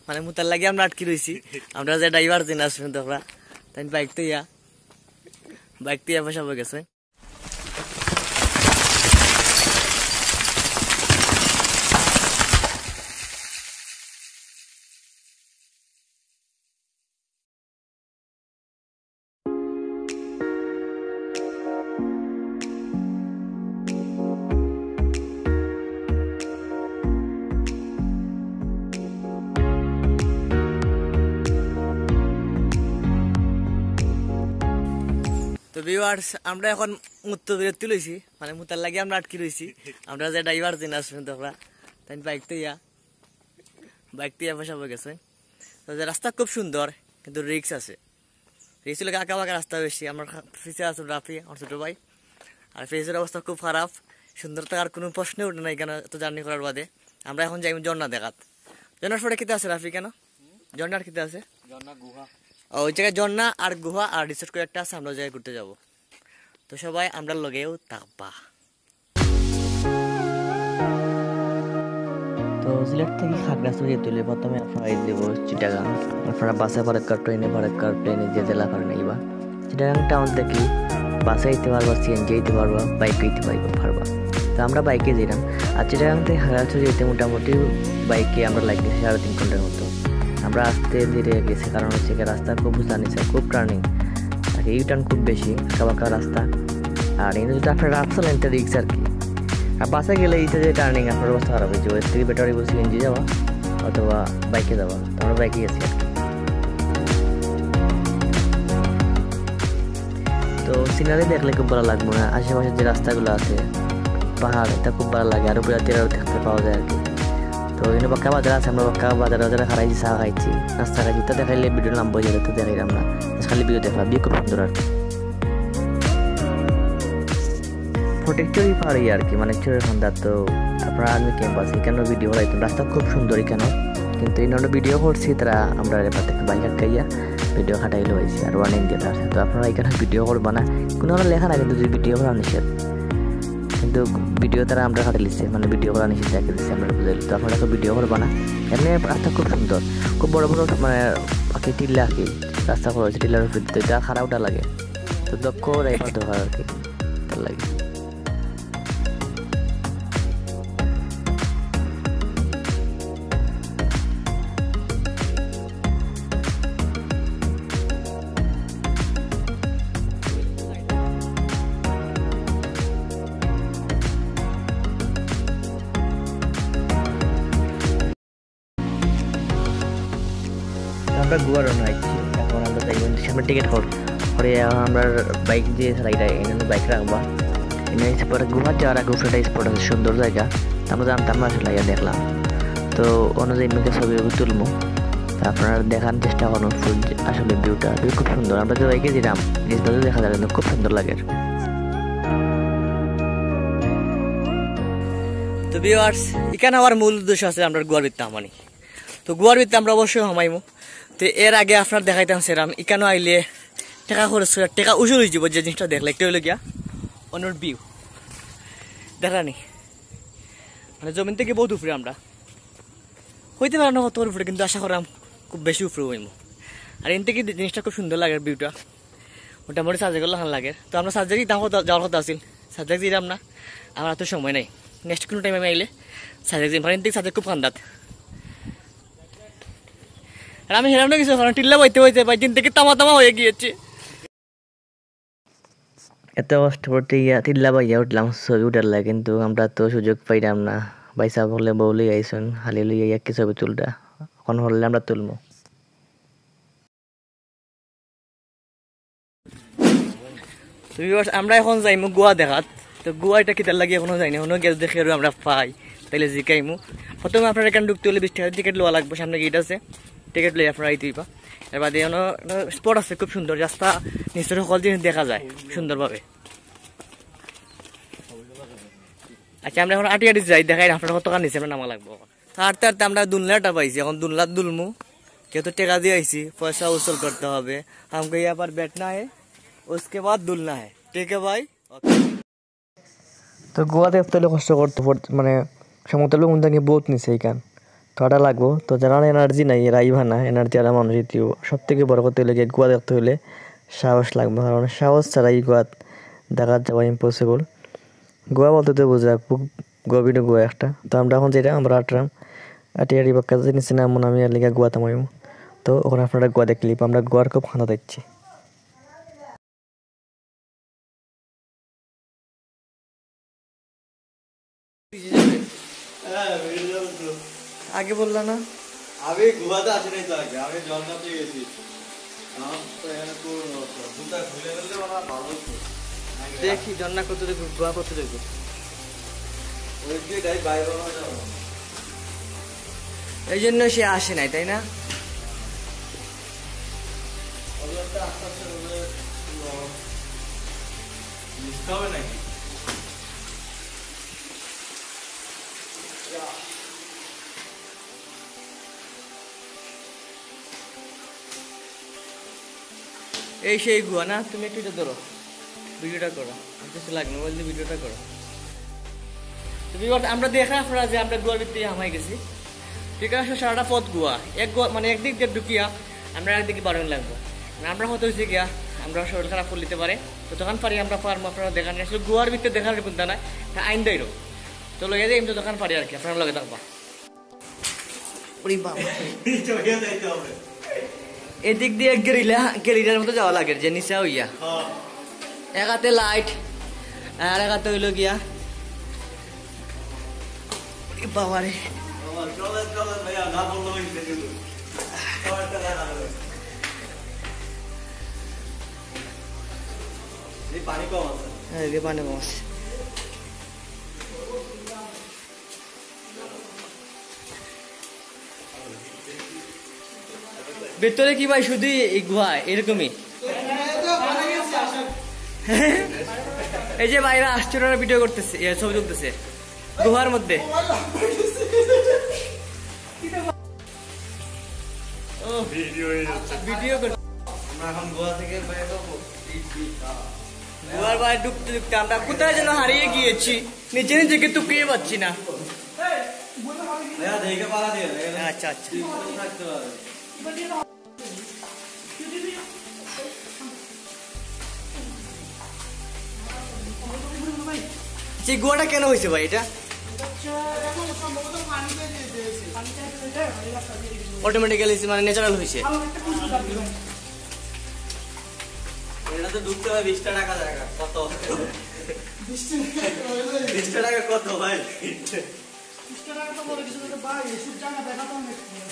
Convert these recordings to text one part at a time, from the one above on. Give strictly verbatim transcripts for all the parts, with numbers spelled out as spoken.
মানে মুতার লাগি আমরা আটকি রইছি। আমরা যে ড্রাইভার দিন আসবেন তো আমরা, তাই বাইক তো ইয়া, বাইক তো ইয়া পয়সা হয়ে গেছে। তো ভিউয়ার্স, আমরা এখন মুত্ত বিরতি লইছি, মানে মুতার লাগি আমরা আটকি রইছি। আমরা যে ড্রাইভার দিন আসবেন তো আমরা, তাই বাইক তো ইয়া, বাইক তো ইয়া পয়সা হয়ে গেছে। তো যে রাস্তা খুব সুন্দর, কিন্তু রিস্ক আছে। রিস্ক হলো আঁকা বাঁকা রাস্তা বেশি। আমার খা-, পিছে আছে রাফি, আমার ছোট ভাই। আর পিছের অবস্থা খুব খারাপ, সুন্দর থাকার কোনো প্রশ্নই উঠে না এখানে এত জার্নি করার বাদে। আমরা এখন যাই ঝর্ণা দেখাত। ঝর্ণার পরে কিতা আছে রাফি কেন? ঝর্ণার কিতা আছে? ঝর্ণা গুহা। ও, ওই জায়গায় ঝর্ণা আর গুহা আর রিসোর্ট করে একটা আছে, আমরা ওই জায়গায় ঘুরতে যাব। তো সবাই আমরা লগেও থাকবা। তো সিলেট থেকে খাগড়াছড়ি তুলে প্রথমে আপনারা এই দেব চিটাগাং। আপনারা বাসে পারেক্কা, ট্রেনে পারেক্কা, প্লেনে যে জেলা পারেন এইবা। চিটাগাং টাউন থেকে বাসে আইতে পারবা, সিএনজি আইতে পারবা, বাইকে আইতে পারবা, পারবা। তো আমরা বাইকে যাইলাম। আর চিটাগাং থেকে খাগড়াছড়ি যেতে মোটামুটি বাইকে আমরা লাগে সাড়ে তিন ঘন্টার মতো। আমরা আস্তে ধীরে গেছি, কারণ হচ্ছে কি রাস্তা খুব উঁচা নিচা, খুব টার্নিং, আর ইউটার্ন খুব বেশি, আঁকা বাঁকা রাস্তা। আর এনে যদি আপনারা রাস্তা লাইনটা রিক্স আর কি। আর বাসে গেলে এই যে টার্নিং আপনার অবস্থা খারাপ হয়ে যাবে। এর থেকে বেটার হইব সিএনজি যাওয়া অথবা বাইকে যাওয়া। তো আমরা বাইকে গেছি আর কি। তো সিনারি দেখলে খুব ভালো লাগবো না, আশেপাশে যে রাস্তাগুলো আছে, পাহাড়, এটা খুব ভালো লাগে। আর উপরে তীর দেখতে পাওয়া যায় আর কি। তো এনে বাক্কা বাজার আছে, আমরা বাক্কা বাজারে বাজারে হারাইছি, চা খাইছি, নাস্তা খাইছি। তো দেখাইলে ভিডিও লম্বা হয়ে যাবে, তো দেখাইলাম না। Just খালি ভিউ দেখলাম, ভিউ খুব সুন্দর আর কি। ফটিকছড়ি পাহাড়ি আর কি, মানে চড়ের ফান্দা। তো আপনারা আর্মি ক্যাম্প আছে, এখানে ভিডিও বানাইতাম, রাস্তা খুব সুন্দর এখানে, কিন্তু এই নটা ভিডিও করছি তারা আমরা এবার থেকে বাইক আটকাইয়া ভিডিও খাটাইলো হয়েছে আর ওয়ার্নিং দিয়ে আসছে। তো আপনারা এখানে ভিডিও করবা না, কোনো আমরা লেখা না, কিন্তু যে ভিডিও করা নিষেধ, কিন্তু ভিডিও তারা আমরা খাটাই লিখছে, মানে ভিডিও করা নিষেধ রেখে দিচ্ছে আমরা বুঝাইলে। তো আপনারা তো ভিডিও করবা না, এমনি রাস্তা খুব সুন্দর, খুব বড় বড় মানে আর কি টিল্লা আর কি, রাস্তা করা হয়েছে টিল্লার উপর দিয়ে, যা খারাপটা লাগে। তো দক্ষ ড্রাইভার দরকার আর কি, তার লাগে। আমরা গোয়া রওনা হচ্ছি। এখন আমরা যাই সামনে টিকিট হল, পরে এখন আমরা বাইক যে চালাইটা এখানে বাইক রাখবা। এনে এসে পরে গোয়া যাওয়ার আগে উপরে একটা স্পট আছে, সুন্দর জায়গা। আমরা জানতাম না, আসলে আইয়া দেখলাম। তো অনুযায়ী মিলতে ছবি ছবি তুলবো। তা আপনারা দেখার চেষ্টা করুন ফুল আসলে ভিউটা, ভিউ খুব সুন্দর। আমরা যে বাইকে যেতাম, নিজ নজরে দেখা যায় কিন্তু খুব সুন্দর লাগে। তো ভিউয়ার্স, এখানে আমার মূল উদ্দেশ্য আছে আমরা গোয়ার ভিতরে আমানি। তো গোয়ার ভিতরে আমরা অবশ্যই হামাইমু। তো এর আগে আপনার দেখাইতাম সেরাম, এখানে আইলে টাকা খরচ করে টাকা উসুল হয়ে যাবো। যে জিনিসটা দেখলে একটা হইলো গিয়া অনুর ভিউ দেখানি, মানে জমিন থেকে বহুত উপরে আমরা, হইতে পারে না কত উপরে, কিন্তু আশা করাম খুব বেশি উপরে হইমু। আর এন থেকে জিনিসটা খুব সুন্দর লাগে ভিউটা, মোটামুটি সাজেক লাখান লাগে। তো আমরা সাজেক দিতাম কথা, যাওয়ার কথা আছিল, সাজেক দিলাম না, আমার তো সময় নাই। নেক্সট কোনো টাইমে আমি আইলে সাজেক দিন, কারণ এন থেকে সাজেক খুব কান্দাত। আর আমি হেরানো কিছু, কারণ টিল্লা বাইতে বাইতে বাইদিন থেকে তামা তামা হয়ে গিয়েছে। এত কষ্ট করতে গিয়া টিল্লা বাইয়া উঠলাম ছবি উঠার লাগে, কিন্তু আমরা তো সুযোগ পাইলাম না। ভাই সাহেব হলে বউ লই আইসুন, হালি লই আইয়া কি ছবি তুলরা, এখন হলে আমরা তুলমু। তো ভিউয়ার্স, আমরা এখন যাইমু গোয়া দেখাত। তো গোয়া এটা কিতার লাগি এখনো যাইনি, এখনো গেছ দেখি আর আমরা পাই, তাইলে জিকাইমু। প্রথমে আপনার এখানে ঢুকতে হলে বিশ টাকা টিকিট লওয়া লাগবে, সামনে গেট আছে, টিকিট লই আপনারা আইতে হইবা। এর বাদে এখানে স্পট আছে খুব সুন্দর, রাস্তা নিচের সকল জিনিস দেখা যায় সুন্দরভাবে। আচ্ছা, আমরা এখন আটি আটি যাই, দেখাই আপনারা কত টাকা নিচে আমরা নামা লাগবো। হাঁটতে হাঁটতে আমরা দুলনাটা পাইছি, এখন দুলনা দুলমু, যেহেতু টাকা দিয়ে আইছি, পয়সা উসুল করতে হবে। হামকো ইয়ার পর বেঠনা হে, উসকে বাদ দুলনা হে, ঠিক হে ভাই? তো গোয়া দেখতে হলে কষ্ট করতে পড়তে, মানে সমতল ভূমি থেকে বহুত নিচে এখান। কটা লাগবো। তো যারা এনার্জি নাই, এরা আইবা না, এনার্জি আলা মানুষ ইতিও। সব থাকি বড় কথা অইলো গিয়া গোয়া দেখতে অইলে সাহস লাগবো, কারণ সাহস ছাড়া ই গোয়াত দেখাত যাওয়া ইম্পসিবল। গোয়া বলতে তো বুঝরা, খুব গভীর গোয়া একটা। তো আমরা অখন যেটা আমরা আটরাম, আটি আটি বাক্কা যে নিচে নামমু, নামিয়া এর লাগিয়া গোয়াত হামাইমু। তো অখন আপনারা গোয়া দেখলিবা, আমরা গোয়ার খুব হানা দেখছি। আগে বললা না? আমি গোয়াতে আসি নাই তো আগে, আমি ঝর্ণাতে গেছি। আমার তো এখানে পুরো নষ্ট। জুতা খুলে ফেললে ওরা ভালো হতো। দেখি ঝর্ণা কত দূর, গোয়া কত দূর। ওই যে তাই বাইরে বানানো যাবে না। এই জন্য সে আসে নাই, তাই না? ওগুলো তো আস্তে আস্তে ওগুলো মিশতে হবে নাকি? এই সেই গোয়া না? তুমি একটু এটা ধরো, ভিডিওটা করো। আর কিছু লাগে না, মোবাইল দিয়ে ভিডিওটা করো। তো ভিউয়ার্স, আমরা দেখরা আপনারা যে আমরা গোয়ার ভিতরে হামাই গেছি। ঠিক আছে, সারাটা পথ গোয়া, এক গোয়া মানে একদিক দিয়া ঢুকিয়া আমরা একদিকে বারোইন লাগবো। মানে আমরা হয়তো হয়েছি গিয়া, আমরা শরীর খারাপ করে নিতে পারে। তো তখন পারি আমরা পারবো আপনারা দেখান, আসলে গোয়ার ভিতরে দেখার কোনটা নাই, তা আইন দইরো। তো লগে যাই, আমি তো তখন পারি আর কি, আপনারা লগে থাকবা। ওরে বাবা। নিচে হইয়া যাইতে হবে। এদিক দিয়া গেরিলা, গেরিলার মতো যাওয়া লাগে, যে নিচা হইয়া। হ্যাঁ। এক হাতে লাইট, আর এক হাতে অইলো গিয়া। ওরে বাবা রে। বাবা, চলেন, চলেন ভাইয়া, না বললে হইছে কিন্তু। সবাই তো দেখা হবে। এই পানি কম আছে। হ্যাঁ, এই পানি কম আছে। ভিতরে কি ভাই শুধু এই গুহা এরকমই? এই যে বাইরে আসছে, ওরা ভিডিও করতেছে, ইয়ে, ছবি তুলতেছে গুহার মধ্যে। ও, ভিডিও হয়ে যাচ্ছে। ভিডিও কর- আমরা এখন গোয়া থেকে বের হবো। গুহার বাইরে ঢুকতে ঢুকতে আমরা কোথায় যেন হারিয়ে গিয়েছি, নিজে নিজেকে তুকিয়ে পাচ্ছি না। ভাইয়া, দেখে পাড়া দিয়ে, দেখে না? আচ্ছা, আচ্ছা। তুই কোথায় থাকতে পারবি? যে গুহাটা কেন হয়েছে ভাই এটা? অটোমেটিক্যালি মানে ন্যাচারাল হয়েছে। এটা তো ঢুকতে হয় বিশটা টাকা জায়গা। কত? বিশটা টাকা কত ভাই?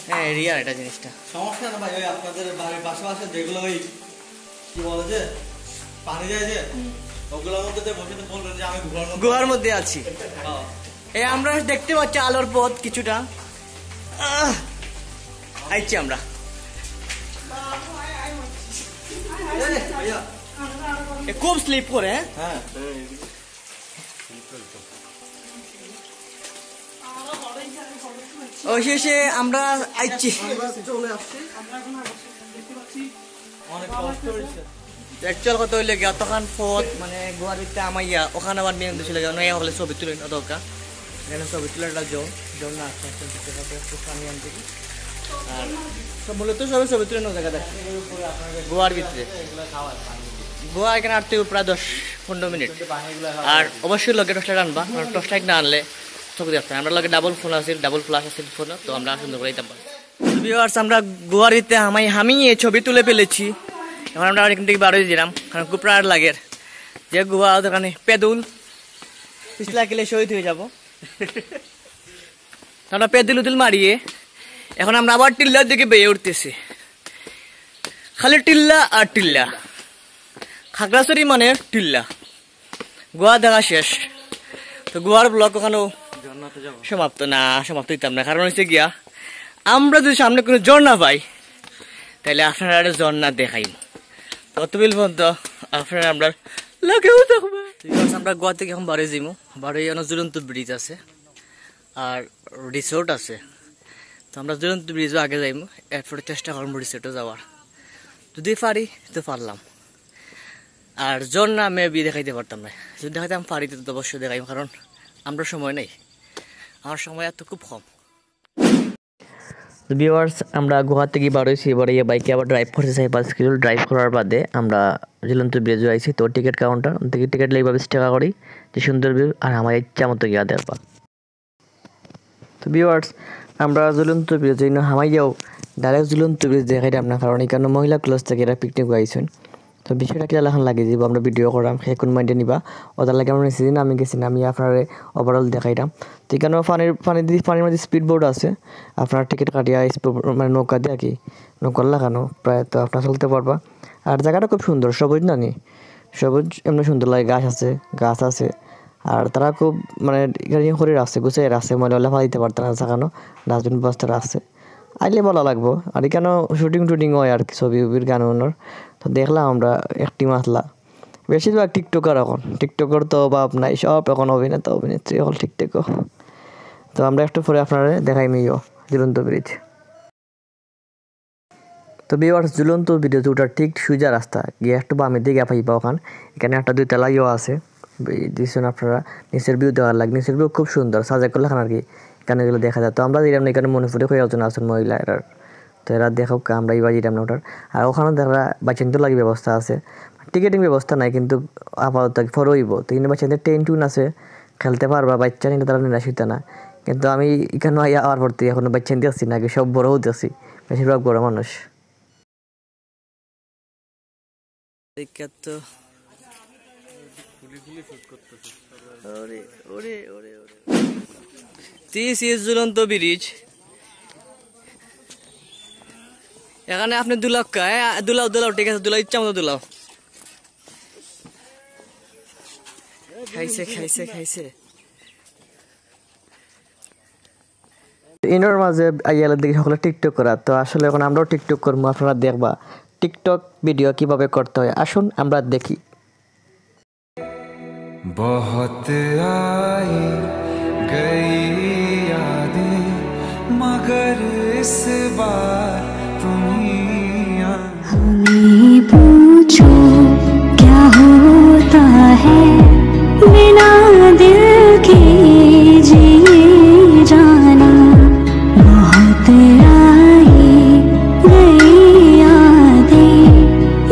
হ্যাঁ, রিয়াল এটা জিনিসটা। সমস্যা না ভাই, ওই আপনাদের বাড়ির পাশাপাশি যেগুলো ওই কি বলে যে পানি যায় যে, ওগুলোর মধ্যে তো বসে তো বলবেন যে আমি গুহার মধ্যে গুহার মধ্যে আছি। হ্যাঁ। এই আমরা দেখতে পাচ্ছি আলোর পথ কিছুটা। আহ, আইছি আমরা। এই, ভাইয়া। এ, খুব স্লিপ করে, হ্যাঁ? হ্যাঁ। অবশেষে আমরা আইছি। আমরা চলে আসছি। অনেক কষ্ট হয়েছে। অ্যাকচুয়াল কথা হইলে গিয়া অতখান পথ মানে গুহার ভিতরে আমাইয়া ওখানে আবার মেন দেশে লাগে, নয়া হলে ছবি তুলে না দরকার। এখানে ছবি তুলে একটা জোন, জোন না আসছে, আসছে, আসছে, আসছে, আসছে, আমি আনতে কি? আর সব মূলত সবাই ছবি তুলে নেওয়া জায়গা দেখে। গুহার ভিতরে। গুহা এখানে আটতে প্রায় দশ পনেরো মিনিট। আর অবশ্যই লগে টর্চ লাইট আনবা, কারণ টর্চ লাইট না আনলে চোখ দেখতে হয়। আমরা লগে ডাবল ফোন আছে, ডাবল ফ্ল্যাশ আছে ফোন, তো আমরা সুন্দর করে দিতাম পারি। ভিউয়ার্স, আমরা গুহার ভিতরে হামাই হামিয়ে ছবি তুলে ফেলেছি। এখন আমরা এখান থেকে বার হয়ে দিলাম, কারণ খুব টায়ার্ড লাগে। যে গুহা ওদের কানে পেদুল পিছলা গেলে শহীদ হয়ে যাব। আমরা পেদুল উদুল মারিয়ে এখন আমরা আবার টিল্লার দিকে বেয়ে উঠতেছি। খালি টিল্লা আর টিল্লা। খাগড়াছড়ি মানে টিল্লা। গুহা দেখা শেষ। তো গুহার ব্লগ ওখানেও সমাপ্ত না, সমাপ্ত হইতাম না, কারণ হচ্ছে গিয়া আমরা যদি সামনে কোনো ঝর্ণা পাই, তাহলে আপনারা একটা ঝর্ণা দেখাই। ততবিল পর্যন্ত আপনারা আমরা লগেও থাকবেন। ঠিক আছে, আমরা গুহা থেকে এখন বাড়ি যাইমু। বাড়ি অনেক ঝুলন্ত ব্রিজ আছে আর রিসোর্ট আছে। তো আমরা ঝুলন্ত ব্রিজও আগে যাইমু, এরপরে চেষ্টা করবো রিসোর্টে যাওয়ার। যদি পারি তো পারলাম, আর ঝর্ণা মেবি দেখাইতে পারতাম না। যদি দেখাইতাম পারি তো অবশ্যই দেখাইমু, কারণ আমরা সময় নেই, আমার সময় এত খুব কম। তো ভিউয়ার্স, আমরা গুহা থাকি বার অইছি, এবার ইয়ে বাইকে আবার ড্রাইভ করছি চাইর পাঁচ কিলো। ড্রাইভ করার বাদে আমরা ঝুলন্ত ব্রিজো আইছি। তো টিকিট কাউন্টার থাকি টিকিট লই ভাই বিশ টেকা করি, যে সুন্দর ভিউ। আর আমার ইচ্ছা মতো গিয়া দেখবা। তো ভিউয়ার্স, আমরা ঝুলন্ত ব্রিজ ইনো হামাইয়াও ডাইরেক্ট ঝুলন্ত ব্রিজ দেখাইরাম না, কারণ ইখানো মহিলা ক্লাব থাকি এরা পিকনিক আইছইন। তো বিষয়টা কিলা লাখান লাগি যাইবো, আমরা ভিডিও কররাম, হে কুন মাইন্ডে নিবা, অটার লাগি আমরা নিচে দিন আমি গেছি না, আমি আপনারে ওভারঅল দেখাইরাম। তো ইখানো পানির, পানি দি-, পানির মাঝে স্পিড বোট আছে, আপনারা টিকিট কাটিয়া স্পিড বোট, মানে নৌকা দিয়া কি, নৌকার লাখানো প্রায়, তো আপনারা চলতে পারবা। আর জাগাটা খুব সুন্দর, সবুজ নানি, সবুজ, এমনে সুন্দর লাগে, গাছ আছে, গাছ আছে। আর তারা খুব মানে ইখানো ইয়ে করি রাখছে, গুছাই রাখছে, ময়লা ওলা ফালাইতে পারতা না, জাগানো ডাস্টবিন ব্যবস্থা রাখছে। আইলে ভালা লাগবো। আর ইখানো শুটিং টুটিং অয় আর কি, ছবি উবির, গান উনোর। তো দেখলাম আমরা এক টিম আসলা, বেশিরভাগ টিকটকার। এখন টিকটকার তো অভাব নাই, সব এখন অভিনেতা অভিনেত্রী, এখন টিকটক। তো আমরা একটু পরে আপনারে দেখাইমু ইয়ো ঝুলন্ত ব্রিজ। তো ভিউয়ার্স, ঝুলন্ত ব্রিজ উঠার ঠিক সুজা রাস্তা, গিয়া একটু বামে দিকে পাইবা ওখান। ইখানো একটা দুইতলা ইয়ো আছে, এই দেখছইন আপনারা, নিচের ভিউ দেখার লাগি, নিচের ভিউ খুব সুন্দর, সাজেক করলে আর কি, ইখানো গেলে দেখা যায়। তো আমরা যাইরাম না, ইখানো মণিপুরি কয়েকজন আছইন মহিলা এরার, তো এরা দেখউক্কা, আমরা ইবার যাইরাম না উঠার। আর ওখানো দেখরা বাচ্চাইন্তর লাগি ব্যবস্থা আছে, টিকিটিং ব্যবস্থা নাই, কিন্তু আপাতত পরে অইবো। তো ইনো বাচ্চাইন্তর টেন্ট টুন আছে, খেলতে পারবা, বাচ্চা নিলে তারা নিরাশ অইতা না। কিন্তু আমি ইখানো আইয়া আওয়ার পর থাকি এখনো বাচ্চাইন্তর দেখছি না, আগে সব বড়ও দেখছি, বেশিরভাগ বড় মানুষ। তো ওরে, ওরে, ওরে, ওরে। This is ঝুলন্ত ব্রিজ। এখানে আপনি দুলাও কা-, এ, দুলাও, দুলাও, ঠিক আছে, দুলাও, ইচ্ছা মতো দুলাও। খাইছে, খাইছে, খাইছে। ইনোর মাঝে আইয়ালে দেখি সকলে টিকটক করা, তো আসলে এখন আমরাও টিকটক করমু, আপনারা দেখবা টিকটক ভিডিও কিভাবে করতে হয়। আসুন আমরা দেখি। बहुत आई गई यादें, मगर इस बार तुम ही आए। हमें पूछो क्या होता है बिना दिल के जिए जाना। बहुत आई गई यादें,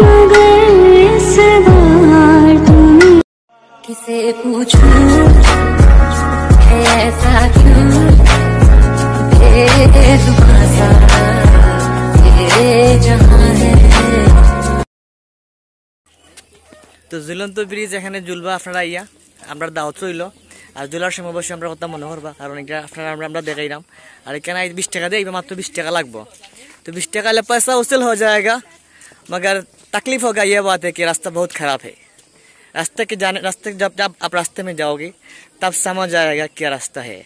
मगर इस बार तुम किसे पूछूं, है ऐसा क्यों, बेजुबां सा ये जहां है। তো ঝুলন্ত ব্রিজ এখানে ঝুলবা আপনারা আইয়া, আমরার দাওয়াত রইলো। আর ঝুলার সময় অবশ্যই আমরার কথা মনে করবা, কারণ ইটা আপনারা আমরা, আমরা দেখাইরাম। আর ইখানো বিশ টেকা দিয়া, ইবার মাত্র বিশ টেকা লাগবো। তো বিশ টেকা আইলে পয়সা উসুল হো যায়েগা, মগর তকলিফ হোগা ইয়ে বাত হ্যায় কি রাস্তা বহুত খারাপ হ্যায়। রাস্তা কি জানে, রাস্তা জব, জব আপ রাস্তে মে যাওগে, তব সমঝ আয়েগা কিয়া রাস্তা হ্যায়।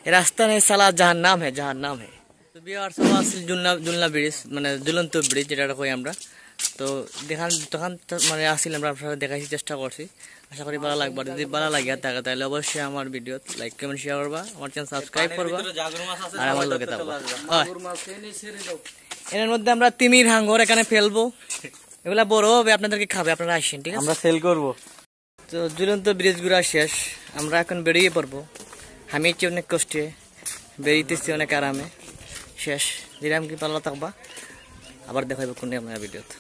এ রাস্তা নেই সালা, জাহান্নাম হ্যায়, জাহান্নাম হ্যায়। তো ভিউয়ার্স, অউ আছিল ঝুলনা, ঝুলনা ব্রিজ, মানে ঝুলন্ত ব্রিজ যেটা কই আমরা। তো দেখান, তখন তো মানে আছিল, আমরা আপনারারে দেখাইছি, চেষ্টা করছি। আশা করি ভালা লাগবো। আর যদি ভালা লাগে থাকে, তাইলে অবশ্যই আমার ভিডিও লাইক, কমেন্ট, শেয়ার করবা, আমার চ্যানেল সাবস্ক্রাইব করবা, আর আমার লগে থাকবা। হয়। এর মধ্যে আমরা তিমির হাঙ্গর এখানে ফেলবো, এগুলা বড় হবে, আপনাদেরকে খাবে, আপনারা আসেন, ঠিক আছে? আমরা সেল করব। তো ঝুলন্ত ব্রিজ ঘুরা শেষ, আমরা এখন বেরিয়ে পড়বো। আমি এসেছি অনেক কষ্টে, বেরিতেছি অনেক আরামে। শেষ, যেরকম কি ভালা থাকবা, আবার দেখা হবে কোনো আপনার ভিডিওতে।